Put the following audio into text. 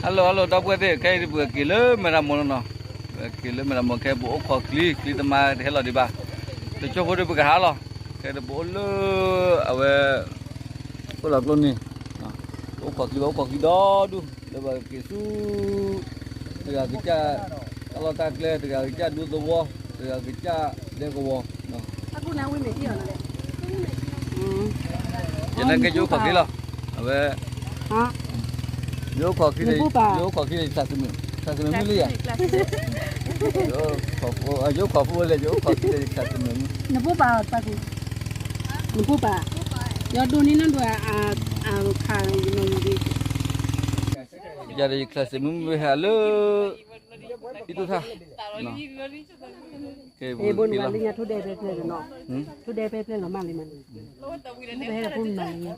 ဟဲလိာ် ဟဲလိာ် ဒီပုၢ်ဝဲၢ်သ့ၣ်, ခဲအံၤဒုး ပက့ၤလၢမဲၢ်တၢ်မိၢ်လီၤနီၤ. ပက့ၤလၢမဲၢ်တၢ်မိၢ် ခဲအံၤပအိၣ်ခိးချံ, ချံတမါတဟဲလီၤဒံးဘၣ်. တကၠိဖိဒုး ပကဟးလီၤ. ခဲအံၤဒုး ပအိၣ်လၢ အဝဲ အိၣ်လီၤကျိန့ၣ်, ပအိၣ်ခိးချံဘၣ်, အိၣ်ခိးချံဒီဒူၣ် လၢပကက့ၤဆူ တဂၤကစၢ်တၢ်လီၢ်တၢ်ကျဲ, တဂၤကစၢ်ဒူသဝီ, တဂၤကစၢ်ဒဲကဝီၤ. ယနာ်က့ ယအိၣ်ခိးချံလီၤ. အဝဲ ယအိၣ်ခိးချံ, ယအိၣ်ခိးချံဒီး ယသးသမူမုၢ်လံယၤ. ယအိၣ်ခိးဖိလဲၣ်, ယအိၣ်ခိးချံဒီး ယသးသမူမုၢ်. နဘိၣ်ပာ်, နဘိၣ်ပာ်, ယဒိးန့ၢ်နဒိး အခါ, ယဒီးယသးသမူမုၢ်ဟဲလၢ အံၤတိၢ်ထါ, ဘိန့ၣ်ဘၣ်လၢညါ ထိၣ်ဒဲဖဲဖျဲၣ်လီၤနီၤ, ထိၣ်ဒဲဖဲဖျဲၣ်လီၤမးလံမးန့ၣ်, မ့ၢ်ပဟဲလၢဖိမးလံညါ.